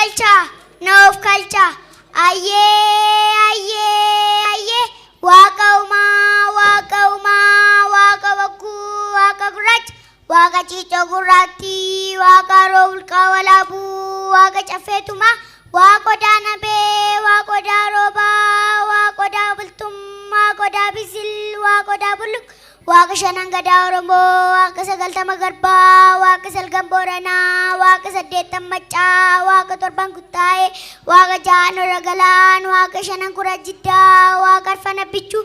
galchaa, na of kalchaa. Ayyee ayyee ayyee, waaqa uumaa, waaqa uumaa, waaqa bokkuu, waaqa gurraacha, waaqa ciicoo gurraattii, waaqa roobulqaa walaabuu, waaqa caffeetumaa, waaqa odaa nabee, waaqa odaa roobaa, waaqa odaa bultummaa, waaqa odaa bisil, waaqa odaa bulluq, waaqa shanan gadaa Oromoo, waaqa 90 garbaa, waaqa salgan booranaa, waaqa 80 maccaa, waaqa 7 kuttaa'ee, waaqa 6 hora galaan, waaqa shanan kura jiddaa, waaqa arfan abbichuu,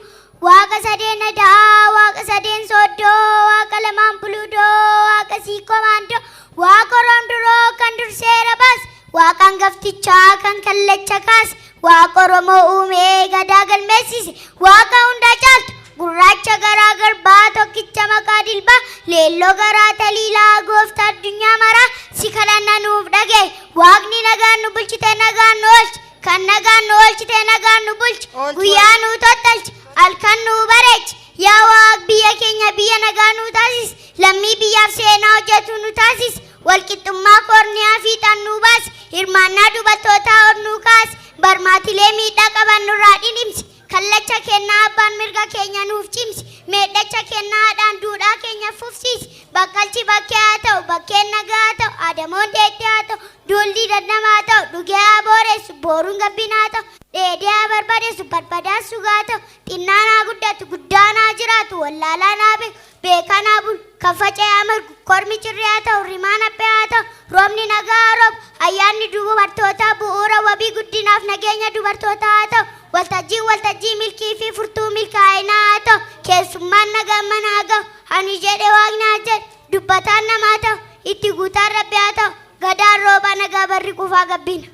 waaqa sadeen adaa, waaqa sadeen sooddoo, waaqa lamaan buluudoo, waaqa siikoo maandoo, waaqa oroom duroo kan durseera baas, waaqa hangaftichaa kan kallacha kaas, waaqa Oromoo uumee gadaa galmeessise, waaqa hundaa caaltu, gurraacha garaa garbaa, tokkicha maqaa dilbaa, leelloo garaa taliilaa, gooftaa addunyaa maraa si kadhanna nuuf dhagaye. Waaqni nagaan nu bulchite, nagaan nu oolchi, kan nagaan nu oolchite nagaan nu bulchi, Oolchi. Guyyaa nuu tottalchi, halkan nuu bareechi. Yaa Waaq, biyya keenya biyya nagaa nuu taasis, lammii biyyaaf seenaa hojjetu nu taasis, walqixxummaa koorniyaa fiixan nuu baasi, hirmaannaa dubartootaa ol nuu kaasi, barmaatilee miidhaa qaban nurraa dhidhimsi, kallacha kennaa abbaan mirga keenya nuuf cimsi, meedhacha kennaadhaan duudhaa keenya fufsiisi. Bakkalchi bakkee haa ta'u, bakkeen nagaa haa ta'u, adamoon deettee haa ta'u, duulli dadnamaa haa ta'u, dhugee haa booressu, booruun gabbinaa haa ta'u, dheedee haa barbadeessu, barbadaan sugaa haa ta'u, xinnaan haa guddatu, guddaan haa jiraatu, wallaalaan haa beeku, beekaan haa bulu, kan faca'ee haa margu, kormi cirree haa ta'u, rimaan haphee haa ta'u, roobni nagaa haa roobu, ayyaanni dubartootaa bu'uura wabii guddinaaf nageenya dubartootaa haa ta'u, waltajjiin waltajjii milkii fi furtuu milkaa'inaa haa ta'u, keessummaan nagaan mana haa ga'u, ani jedhe waaqni haa jedhe, dubbataan namaa ta'u, itti guutaan rabbi haa ta'u, gadaan roobaa nagaa, barri qufaa gabbina.